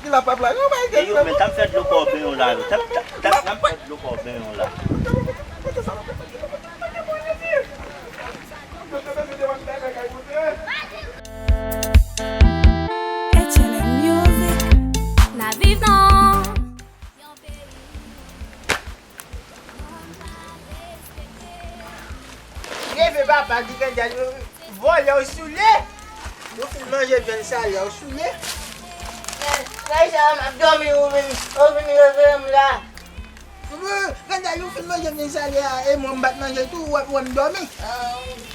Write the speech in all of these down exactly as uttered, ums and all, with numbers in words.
la, papa. Yo, men, t ap fè dlo kò benyon la, yo. T ap, t ap, t ap, t ap fè dlo kò benyon la. H L M Music. N ap viv nan yon peyi moun pa respekte. Leve papa, di kandal yo vòlè w soule. Ou fin manje vyann sale w soule. Lè sa m ap dòmi, ou vin, ou vin reveye m la. Kandal ou fin manje vyann sale a, e mwen m pa t manje tou, ou wè m dòmi.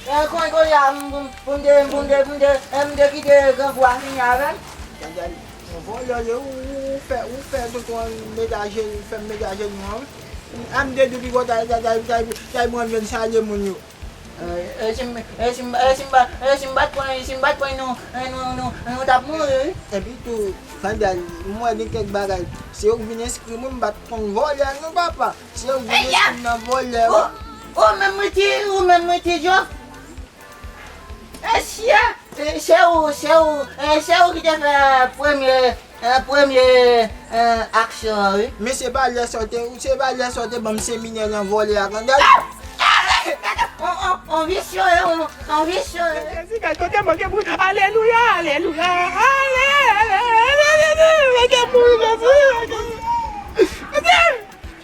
Kon, kounye a, m, pou m te, pou m te, pou m te, m te kite grangou a fini avè m. Kandal, yon vòlè w ye, ou, ou fè, ou fè tonton an mete ajenou, fè m mete ajenou an wi. A m te di pipo ta, ta, ta, ta, ta pran vyann sale moun yo. E, e, si m, e, si m, e, si m pa, e, si m pa t pran, si m pa t pran nou, e, nou, nou, nou t ap mouri wi. Epi tou, Kandal, m wè gen kèk bagay. Se yo k vin enskri mwen, m pa t konn vòlè non papa. Se yo k vin enskri m nan vòlè wi. Ou, ou menm wi ti, ou menm wi ti Jòf. E, se, e, se ou, se ou, e, se ou ki te fè premye, e, premye, e, aksyon an wi. Men se pa lè sa w te, se pa lè sa w te ban m seminè nan vòlè a, Kandal. On, on, on visye, on, on visye. Jezi, gade kote manke pou, alelouya, alelouya, ale, ale, ale, ale, manke pou, Jezi. Jezi.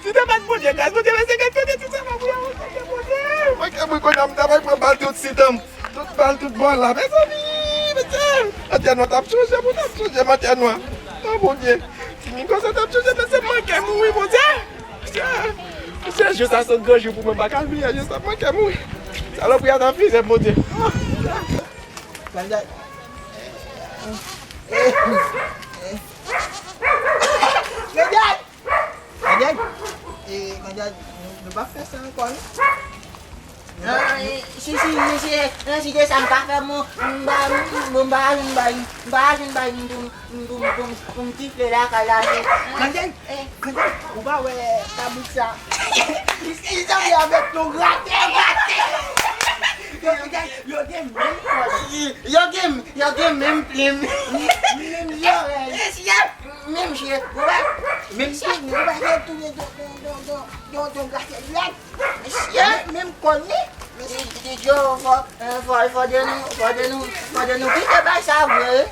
Si te pa t Bondye gras, Bondye pase gad kote ti sa pa pou yo, Bondye, Bondye. Manke mwen kounye a m ta pral pran bal tout sitan m. Tout bal, tout bò la. Mezanmi, mesye. Antènwa t ap chonje, mwen t ap chonje m antènwa. O Bondye. Ti mi konsa t ap chonje, mesye, manke mouri, Bondye. Mesye, mesye, jou sa se yon gran jou pou mwen, m pa ka bliye jou sa, manke mouri. Salopri a t ap fize m, Bondye. Kandal. Kandal! Kandal, e, Kandal, nou, nou pa fè sa ankò non. Non, e, si, si, si, si, non, si se sa m pa fè, m, m pa, m, m pa, m pa, m pa, m pa, m pou, m pou, m pou, m pou m tifle lakay la, se. Kandal, e, Kandal, ou pa wè kabrit sa? Li, li sanble avèk yon ratè, ratè. Yo, Kandal, yo gen menm kòd. Yo gen, yo gen menm plim. Menm zòrèy. Menm je, ou wè? Menm je, ou wè, gen tou le de, de, de, de, de, de gate lat. Mesye! Menm, menm kòn li. Mesye, Didyo, fò, fò, fò de nou, fò de nou, fò de nou kite bay sa vre.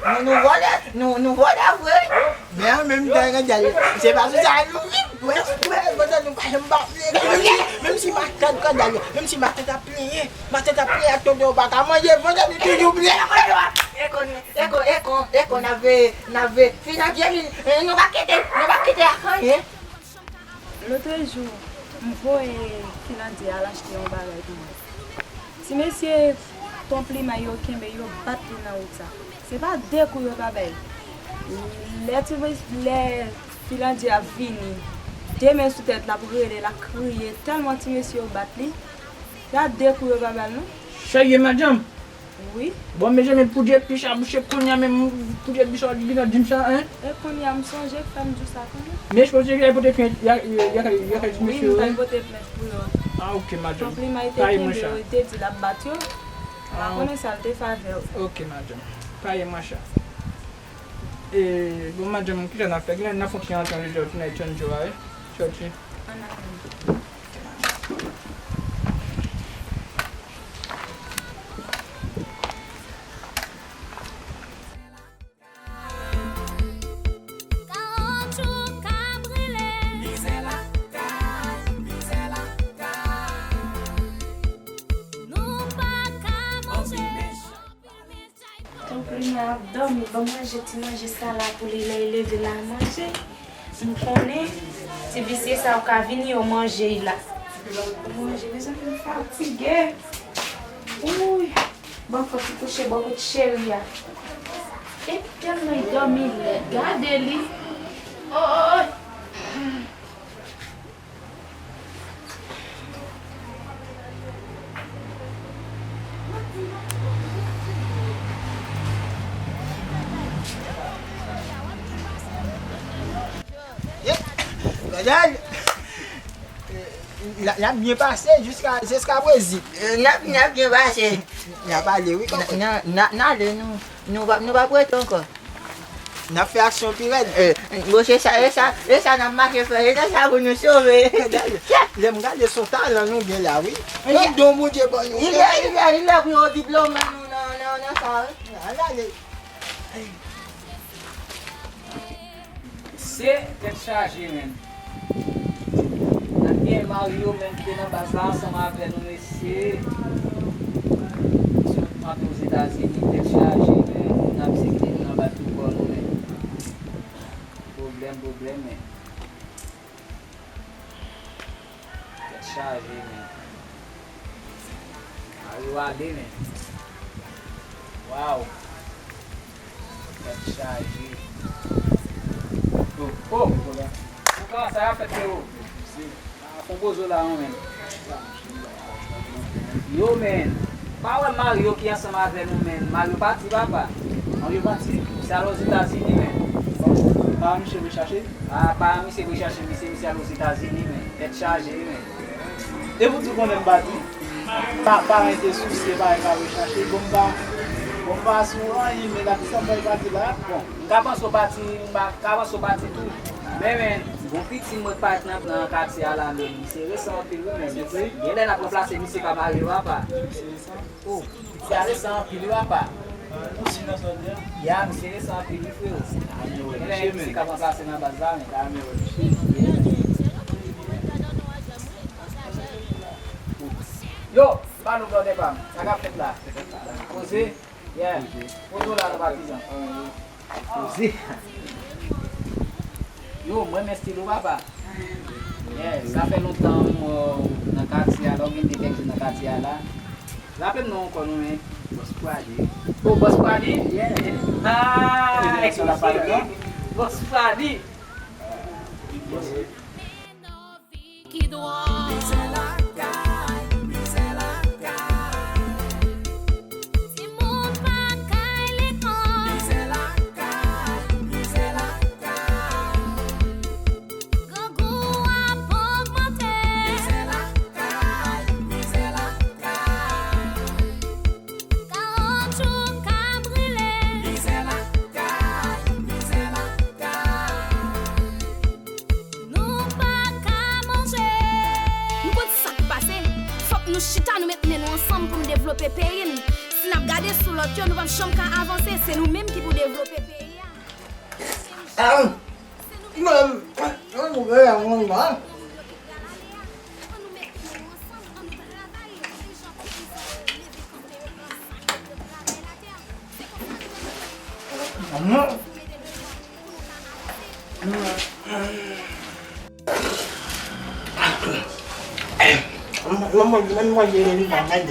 Nou, nou vòlè, nou, nou vòlè vre. Men an menm tan, Kandal, se pa sou sa nou viv. Wè, wè, pandan nou pa janm pa plenyen. Menm si matant Kandal, menm si matant ap plenyen, matant ap plenyen ak tonton yo pa ka manje, pandan nou toujou plenyen. E kon, e kon, e kon, e kon n ap veye, n ap veye. Filandye vin, nou pa kite, nou pa kite ak anyen. Lotrejou, m voye Filandye al achte yon bagay pou mwen. Ti mesye Ton Plimay yo kenbe, yo bat li nan wout sa. Se pa de kou yo pa bay. Lè ti mes-, lè Filandye ap vini, de men sou tèt l ap rele, l ap kriye, tèlman ti mesye yo bat li. Se pa de kou yo pa ba l non. Serye, madanm? Wi. Bon, mezanmi, pou de pi sa bouche kounye a menm, pou de pi sa w di nan di m sa, en? E kounye a m sonje k fè m di w sa kounye a. Men, je panse ke y a pote plent, y a, y a, y a, y a ti mesye yo, wi, m t al pote plent pou yo. Ah, ok, madanm. Konpliman, li te kenbe yo, li te di l ap bat yo. M pa konnen sa l te fè avè yo. Ok, madanm. Pa ye mwacha. E, bon, madanm, kisa n ap fè? Gen lè n ap fè yon ti antann, lè fin ay tchanj yo a, wi. Tchòtchi. Ann ale. Kawotchou ka brile. Mizè lakay, mizè lakay. Nou pa ka manje. Ton Plimay ap dòmi, ban manje ti manje sa la pou li, lè l leve l al manje. M konnen ti visye sa yo ka vini yo manje l la. Manje, mezanmi, m fatige. Wouy, ban fò ti kouche bò kot cheri a. E tèlman l dòmi lèd, gade li. Oy! Ye, Kandal, n ap byen pase jiska, jiska prezan. N ap, n ap byen pase. N ap ale, wi, kòkòt. N, n, n, n ale, nou, nou p ap, nou p ap rete ankò. N ap fè aksyon pi rèd. Eh, bon, se sa, e sa, e sa n ap mache fè, e sa pou nou sove. Gade, lè m gade se yon talan nou gen la, wi. Yon don Bondye ban nou. Li lè, li lè, li lè pou yo diplome nou nan, nan, nan sa, wi. Al ale. Se tèt chaje, menn. N ap gen Mario, menn, ki te nan baz la ansanm avè nou, mesye. Misye ap Ozetazini, tèt chaje, menn. N ap sekte nou anba tout bò, nou, menn. Pwoblèm, pwoblèm, menn. Tèt chaje, menn. Mario ale, menn. Waw. Tèt chaje. Oh, oh. Ou kòman sa y ap fèt, frero? Ah, fon poze w la, non, menn. Yo, menn. Pa wè Mario ki ansanm avè nou, menn. Mario pati, papa. Mario pati? Misye al Ozetazini, menn. Ah, misye rechache? Ah, pa misye rechache, misye, misye al Ozetazini, menn. Tèt chaje, menn. Depi w di w konnen m pa di, pa, pa rete sousye pa, pa rechache. Bon, m pa, bon, m pa sou anyen, men la, ki sa m fè pati la? Bon, m ka panse w pati, m pa ka panse w pati tou. Men, men, bon, pitit mwen k parèt nan, nan katye a la, men misye resan anpil, wi, men. Se vre? Genlè n ap ranplase misye pa Mario, papa. Misye resan? Oh, misye a resan anpil, wi, papa. Ou si nan sa w di a? Ya, misye resan anpil, wi, frero. Genlè misye k ap ranplase nan baz la, men. Yo, ba nou blòdè pa m. Sa k ap fèt la? Poze? Yeah. Poze w la, non, patizan. Poze. Yo, mwen renmen stil ou, papa. Yeah, sa fè lontan m wè w nan katye a, la w gen de kèk jou nan katye a la. Raple m non ankò, non, men. Boss Pradi. Oh, Boss Pradi? Yeah. Ah, Boss Pradi. Ki dwòl. Mizè lakay, mizè lakay. Timoun pa kay lekòl. Mizè lakay, mizè lakay. Grangou ap ogmante. Mizè lakay, mizè lakay. Kawotchou ka brile. Mizè lakay, mizè lakay. Nou pa ka manje. Nou konn sa k pase? Fòk nou chita, nou met men nou ansanm pou n devlope peyi n. Si n ap gade sou lòt yo, nou p ap janm ka avanse. Se nou menm ki pou devlope peyi a. Ah, mwen, mwen, mwen, mwen, mwen, mwen. Mwen, mwen, mwen, mwen, mwen, mwen, mwen, mwen,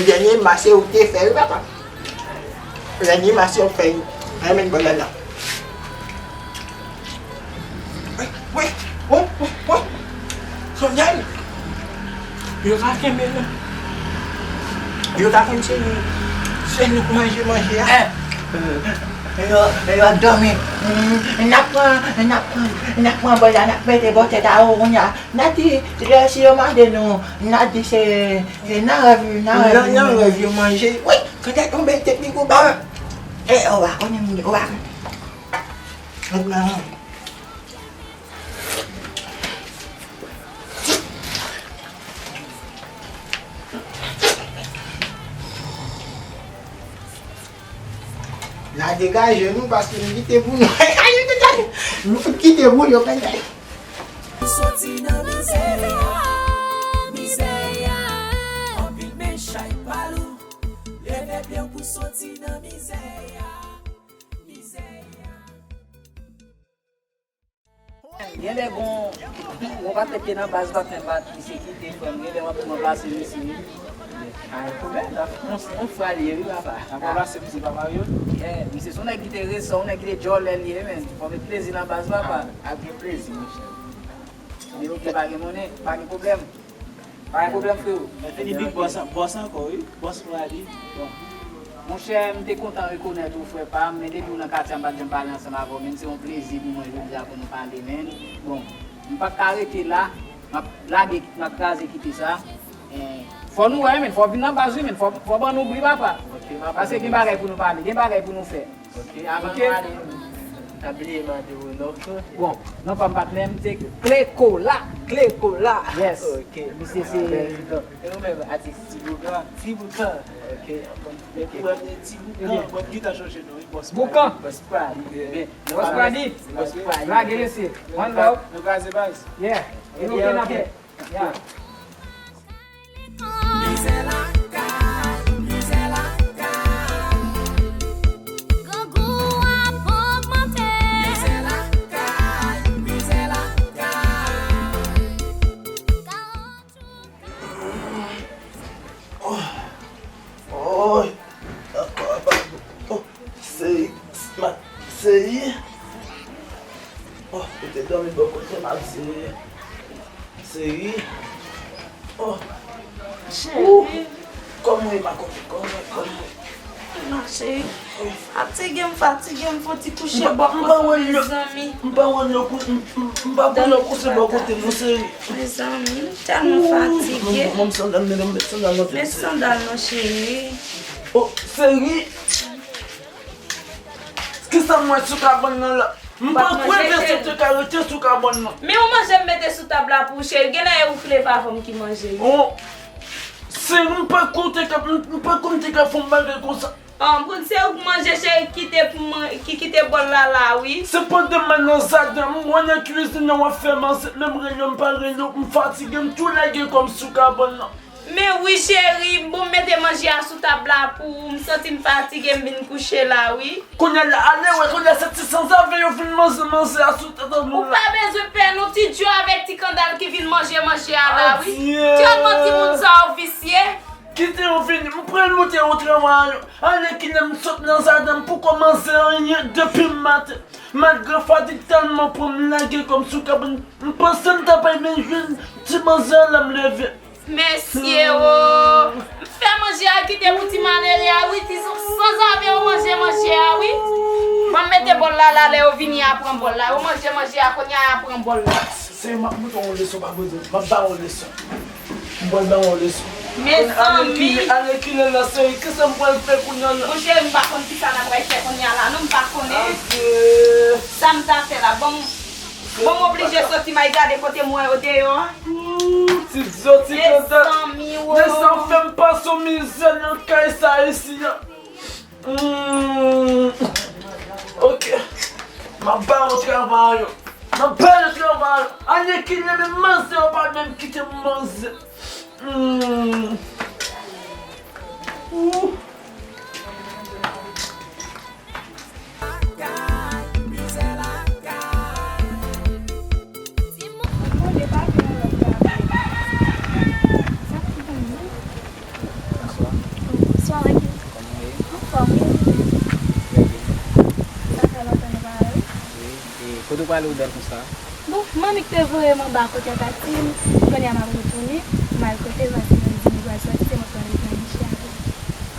Dènye mache ou te fè wi papa. Dènye mache ou fè wi. Mwen menm bò la la. Wi, wi, wi, wi. Sonya, yo ka kenbe nou. Yo ka konn se nou. Se nou k manje manje a. Yo, yo ap dòmi. N ap pran, n ap pran, n ap pran bò la, n ap mete bò tèt a yo kounye a. N a di, lè si yo mande nou, n a di se, se nan rèv, nan rèv. Nan, nan rèv yo manje. Wi, kankan tonbe teknik ou ba. E, ou pa konnen, ou pa konnen. N a degaje nou paske nou kite pou nou. Nou fout kite pou yo, kankan. Soti nan mizè a, mizè a. Anpil men chay pa lou. Leve pye w pou soti nan mizè a, mizè a. Genlè gon, gon patnè ki te nan baz patnè pa misye kite frè m, genlè w ap ranplase misye. Ay, pwoblèm la. On, on frè li ye wi papa. Ap ranplase misye papa yo? Yeah, misye se yon nèg ki te resan, yon nèg ki te djòlè li ye, men. Fò met plezi nan baz papa. Ap gen plezi, monchè. Depi ke pa gen monnen, pa gen pwoblèm. Pa gen pwoblèm, frero. Fini big boss, boss ankò, wi. Boss Pradi. Bon. Monchè, m te kontan rekonèt ou, frè pa m, men depi w nan katye a, m pa t janm pale ansanm avè w, men se yon plezi pou mwen jodi a pou nou pale, men. Bon, m p ap ka rete la, m ap lage, m ap kraze kite sa. Eh, fò nou wè, men, fò vin nan baz, wi, men, fò, fò ban nou bri, papa. Ok. Paske gen bagay pou nou pale, gen bagay pou nou fè. Ok, avan nou ale, m ta bliye mande w non. Bon, non pa m patnè m, se Klekola. Klekola. Yes. Ok. Misye se... E ou menm, atis? Ti Boukan. Ti Boukan. Ok. Ok. Ou wè m se Ti Boukan, mwen m gentan chanje non, wi, Bòs Boukan. Bòs Pradi. Bòs Pradi. Bòs Pradi. Lage mesye. One love. Nou kraze baz. Yeah. E nou kenbe. Yeah. Oh, oh, oh, oh, seri, ma, seri. Oh, ou te dòmi bò kote m ap seri. Seri. Oh. Cheri. Kòman w ye, ma kòman, kòman, kòman? Ma cheri, fatige m, fatige m, fò ti kouche bò kote m, mezanmi. M pa wè lè w kouche bò kote m non, seri. Mezanmi, m tèlman fatige. Ban m sandal, medam, met sandal nan pye m, seri. Met sandal non, cheri. Oh, seri. Kisa m wè sou kabann nan la? M pa kwè pèsonn te ka rete sou kabann nan. Men ou manje m mete sou tab la pou ou, cheri. Genlè e ou k leve avan m ki manje wi. Oh, seri, m pa kwè w te ka, m pa kwè m te ka fè yon bagay konsa. An, pou se ou k manje, cheri, ki kite pou mwen, ki kite bòl la la wi. Se pandan m al nan jaden, m wè nan kwizin nan w ap fè manzè, menm rele w m pa rele w, m fatige, m tou lage kò m sou kabann nan. Men wi cheri, bon m mete manje a sou tab la pou ou, m santi m fatige, m vin kouche la wi. Kounye a la, ale wè, kounye a se ti sanzave yo vin manje manje a sou tab la. Ou pa bezwen pè non, ti Djo avèk ti Kandal ki vin manje manje a la wi. Adye. Tèlman timoun sa yo visye. Kite yo vini, m pral montre yo travay yo. Ane kilè m sot nan jaden m poko manze anyen depi maten. Malgre fatig tèlman pran m lage kò m sou kabann, m panse m ta pral vin jwenn ti manze a lè m leve. Mesye o! M fè manje a kite pou ti malere a wi, ti sanzave yo manje manje a wi. Ban m mete bòl la la, lè yo vini a pran bòl la. Yo manje manje a, kounye a y a pran bòl la. Seri, m ap montre w yon leson, pa bezwen, m ap ba w yon leson. M pral ba w yon leson. Mezanmi. Ane kilè nan seri, kisa m pral fè kounye a la? Monchè, m pa konn kisa n ap pral fè kounye a la non, m pa konnen. Adye. Sa m ta fè la, bon, bon, m oblije soti, m al gade kote m wè yo deyò a. Ooh, ti Djo, ti Kandal. Mezanmi o. Nèg sa yo fè m pase yon mizè nan kay sa isi a. Hmm. Ok. M ap ba yo travay yo. M ap ba yo travay yo. Ane kilè menm manzè yo pa menm kite m manzè. Hmm. Ooh. Bonswa. Bonswa, Waki. Kòman w ye? Anfòm, wi, ou menm? Trè byen. Sa fè lontan nou pa wè, wi. Wi, e kote w prale ou bèl konsa? Bon, manmi k te voye m anba kote tati m, kounye a m ap retounen, m al kote l paske mwen di m pral sòti, se mwen k pral ret nan giche a tou.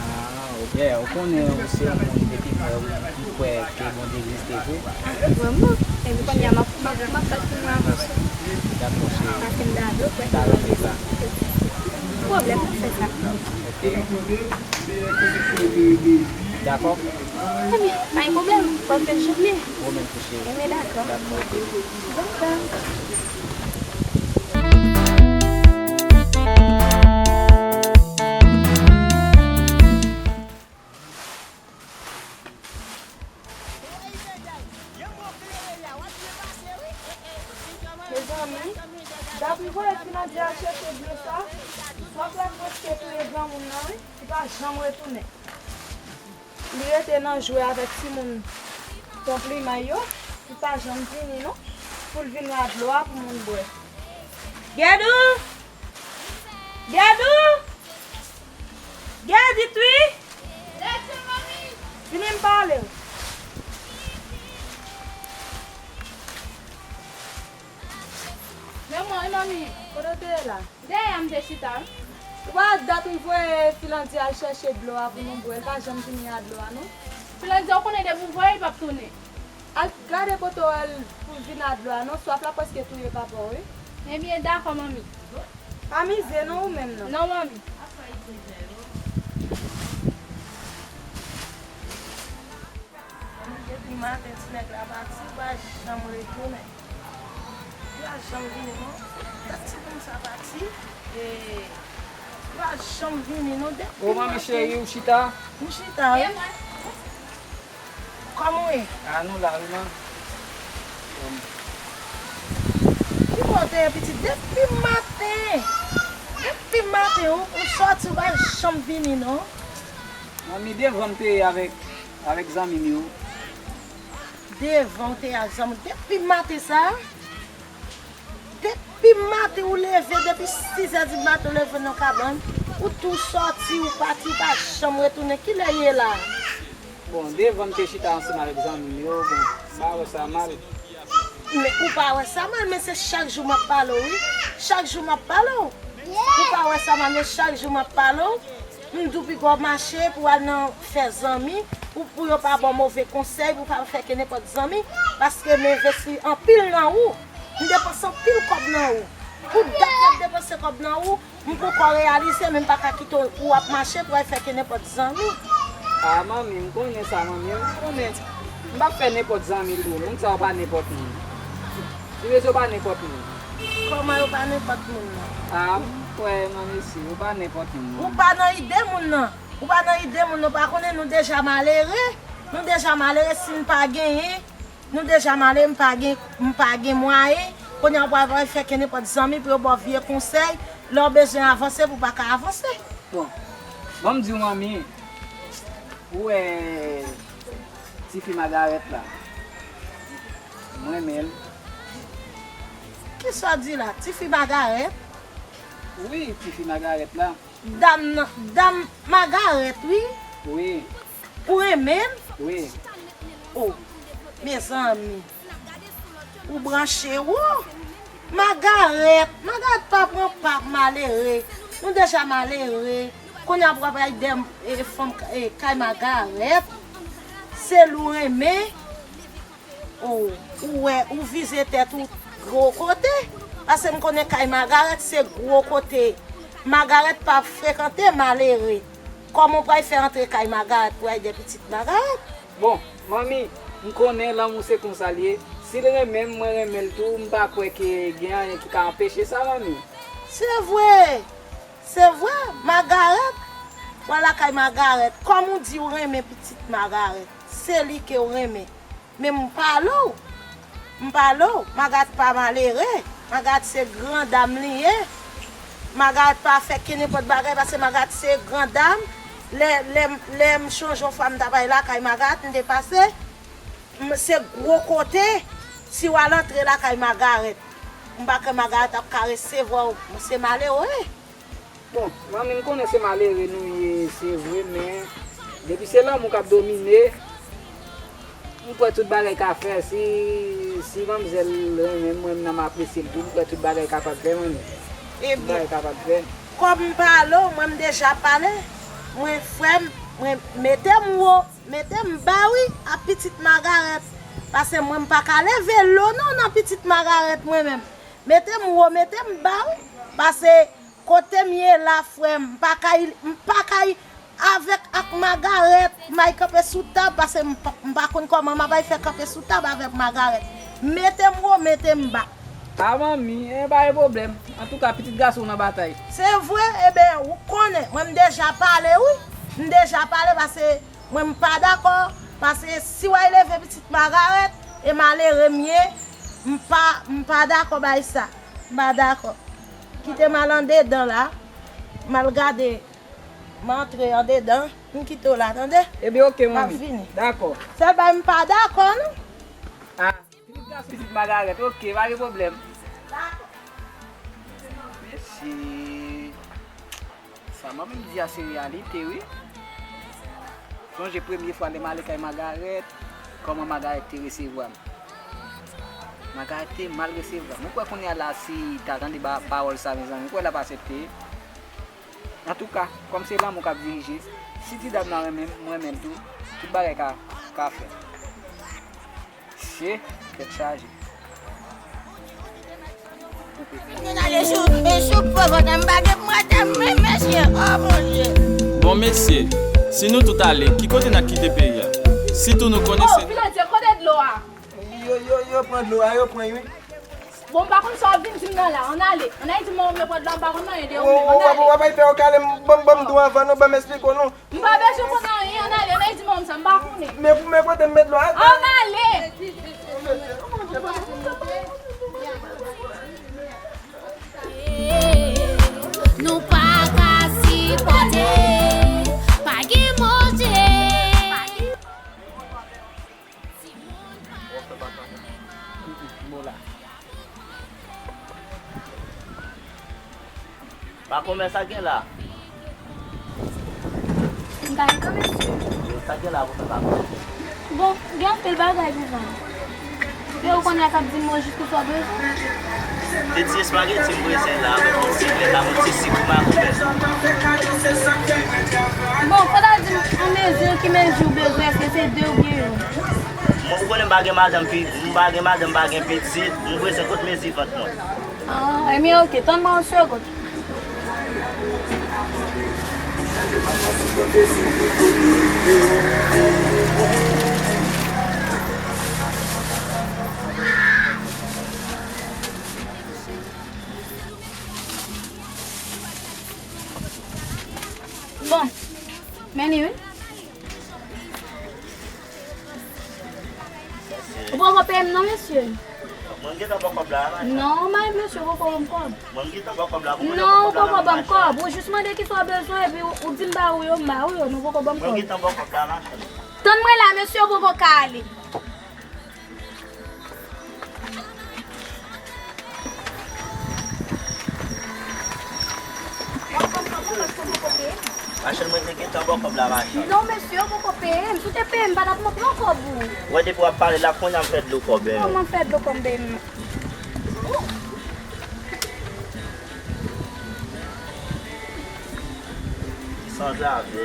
Ah, ok, ou konnen ou se yon moun depi m wè w, m kwè ke Bondye egziste vre. Ah, vrèman? Epi kounye a m ap, m ap, m ap bat pou mwen avanse. Dakò, cheri. Paske m ta vle w kwè ke Bondye egziste. Pwoblèm, n ap fè sa. Ok. Dakò? Ebyen, pa gen pwoblèm. Bòn fèt jounen. Ou menm tou, cheri. Ebyen, dakò. Dakò, ok. Dakò. Mezanmi, dat m voye Finandya chèche dlo sa, swaf la prèske touye granmoun nan, wi. Li pa janm retounen. Li rete nan jwe avèk timoun konplimay yo, li pa janm vini non, pou l vin la dlo a pou moun bwè. Gèdou! Gèdou! Gèdit wi! Vini m pale w. Men mwen wi, manmi. Kote w te ye la? Dèyè a m te chita wi. Ou pa wè dat m voye Finandya al chèche dlo a pou nou bwè, l pa janm vini a dlo a non. Finandya, ou konnen depi w voye l, li p ap tounen. Al gade kote w al pou vin a dlo a non, swaf la prèske touye papa w wi. Ebyen, dakò, manmi. Pa mize non ou menm nan. Non, manmi. Maten, ti nèg la pati, li pa janm retounen. Li pa janm vini, non. Tèt ti moun sa pati, e li pa janm vini, non. Depi... Ô, manmi cheri, ou chita? M chita, wi. Kòman w ye? A, nou la, wi, manmi. Ki kote, pitit? Depi maten. Depi maten, ou, ou sòti, ou pa janm vini, non. Manmi, devan m te ye avèk, avèk zanmi m yo. Devan w te ye ak zanmi w. Depi maten sa, depi maten ou leve, depi sis è di maten ou leve nan kabann, ou tou sòti, ou pati, ou pa janm retounen. Kilè w ye la? Bon, devan m te chita ansanm avèk zanmi m yo, bon, m pa wè sa mal. Men ou pa wè sa mal, men se chak jou m ap pale w, wi. Chak jou m ap pale w. Ou pa wè sa mal, men chak jou m ap pale w. M di w piga w mache pou w al nan fè zanmi, pou, pou yo pa ba w move konsèy, pou w pa fè ke nenpòt zanmi, paske m envesti anpil nan ou. M depanse anpil kòb nan ou. Pou dat m ap depanse kòb nan ou, m poko reyalize, men m pa ka kite w, ou ap mache pou w al fè ke nenpòt zanmi. A, manmi, m konnen sa, manmi, m konnen. M p ap fè nenpòt zanmi tou. Moun sa yo pa nenpòt moun. Ti mesye yo pa nenpòt moun. Kòman yo pa nenpòt moun nan? A, m kwè, manmi, si, yo pa nenpòt moun, non. Ou pa nan ide moun nan. Ou pa nan ide moun nan. Ou pa konnen nou deja malere. Nou deja malere, si n pa genyen, nou deja malere, m pa gen, m pa gen mwayen. Kounye a, w pral fè ke nenpòt zanmi pou yo ba w vye konsèy. Lè w bezwen avanse, pou w pa ka avanse. Bon, ban m di w, manmi, ou wè tifi Magarèt la? M renmen l. Kisa w di la? Tifi Magarèt? Wi, tifi Magarèt la. Dam nan, dam Magarèt, wi. Wi. Ou renmen l? Wi. O, mezanmi. Ou branche wo. Magarèt, Magarèt pa pran pa malere. Nou deja malere. Kounye a pou w ap al dèyè, e, fanm, e, kay Magarèt. Se l ou renmen. O, ou wè, ou vize tèt ou gwo kote. Paske m konnen kay Magarèt se gwo kote. Magarèt pa frekante malere. Kòman w pral fè antre kay Magarèt pou al dèyè pitit Magarèt? Bon, manmi, m konnen lanmou se konsa l ye. Si l renmen m, mwen renmen l tou, m pa kwè ke gen anyen ki ka anpeche sa, manmi. Se vre, se vre, Magarèt, w al lakay Magarèt. Kòm ou di w renmen pitit Magarèt, se li ke w renmen. Men m pale w, m pale w, Magarèt pa malere, Magarèt se gran dam li ye. Magarèt pa fè kenenpòt bagay, paske Magarèt se gran dam. Lè, lè, lè m chonje yon fwa m t ap al lakay Magarèt, m te pase, m, se gwo kote, si w al antre lakay Magarèt, m pa kwè Magarèt ap ka resevwa w, se malere. Bon, manmi, m konnen se malere nou ye, se vre, men depi se lanmou k ap domine, m kwè tout bagay ka fè. Si, si manmzèl renmen m, mwen menm m apresye l tou, m kwè tout bagay kapab fè, manmi. Tout bagay kapab fè. Ebyen, kòm m pale w, mwen m deja pale, mwen, frè m, mwen mete m wo, mete m ba wi, a pitit Magarèt, paske mwen m pa ka leve lo non nan pitit Magarèt mwen menm. Mete m wo, mete m ba wi, paske kote m ye la, frè m, m pa kay, m pa kay avèk ak Magarèt, m ay kanpe sou tab, paske m pa, m pa konn kòman m ap ay fè kanpe sou tab avèk Magarèt. Mete m wo, mete m ba. A, manmi, e pa gen pwoblèm. Antouka, pitit gason w nan batay. Se vre, ebyen, ou konnen, mwen m deja pale, wi. M deja pale, paske mwen m pa dakò, paske si w ay leve pitit Magarèt, e malere m ye, m pa, m pa dakò bay sa. M pa dakò. Kite m al andedan la, m al gade, m antre andedan, m kite w la, tande? Ebyen, oke, manmi. M ap vini. Dakò. Sèl bagay m pa dakò, non. A, pitit gason, pitit Magarèt, oke, pa gen pwoblèm. Dakò. Mesye. Sa manmi m di a se reyalite, wi. Sonje premye fwa lè m ale kay Magarèt, kòman Magarèt te resevwa m. Magarèt te mal resevwa m. Ou kwè kounye a la si ta tande ba, pawòl sa, mezanmi, ou kwè l ap aksepte? Antouka, kòm se lanmou k ap dirije, si ti dam nan renmen m, m renmen l tou, tout bagay ka, ka fèt. Mesye, tèt chaje. Bon, mesye, si nou tout ale, ki kote n ap kite peyi a? Sitou nou konnen se... Oh, Filandye, kote Dlo a. Yo, yo, yo pran dlo a, yo pran, wi. Bon, m pa konn sa w ap vin di m nan la. Ann ale. Ann ale di m manman m yo pran dlo a, m pa konn anyen de yo menm. Ann ale. W ap al fè yo kale m, ban m, ban m di w anvan, non, ban m esplike w, non. M pa bezwen konn anyen, ann ale, ann ale di manman m sa, m pa konnen. Men pou men kote m met dlo a. Ann ale! Nou pa ka sipòte, pa gen manje. Pa konbyen sa gen la? M pa gen tan, mesye. Sa gen la pou fè pa konbyen? Bon, gen anpil bagay vivan. E ou konnen sa ap di m mwen jis pou sa w bezwen. Ti espageti m bezwen la, avèk yon ti vè, avèk yon ti sik pou makoubè. Bon, fò ta di m an mezi ki mezi ou bezwen, èske se de oubyen youn? Mwen, ou konnen m pa gen madanm, pi, m pa gen madanm, m pa gen pitit, m bezwen kot mezi vant mwen. Ah, ebyen, ok, tann mwen yon segonn. Bon, men li wi. Ou poko peye m non, mesye. Mwen gentan ba w kòb la, machann. Non, men mesye, ou poko ban m kòb. Mwen gentan ba w kòb la, ou konnen non, ou poko ban m kòb. Ou jis mande kisa w bezwen, epi ou, ou di m ba ou yo, m ba ou yo, men ou poko ban m kòb. Mwen gentan ba w kòb la, machann. Tann mwen la, mesye, ou poko ka ale. Machann, mwen te gentan ba w kòb la, machann. Non, mesye, ou poko peye m. Si w te peye m, m pa t ap pran kòb ou. Wè, depi w ap pale la, kounye a m fè dlo kòb, hein. Kòman m fè dlo kòb, ben? Sanzave.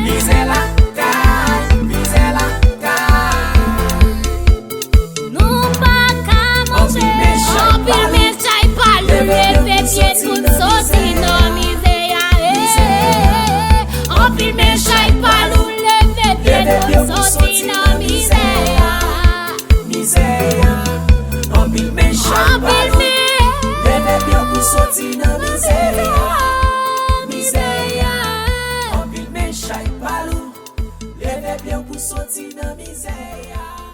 Mizè lakay, mizè lakay. Nou pa ka manje. Anpil men chay pa nou, leve pye nou soti nan mizè a, eh. Anpil men chay pa nou, leve pye nou soti nan mizè a. Mizè a, anpil men chay pa nou. Leve pye pou soti nan mizè a. Mizè a, anpil men chay pa nou. Leve pye pou soti nan mizè a.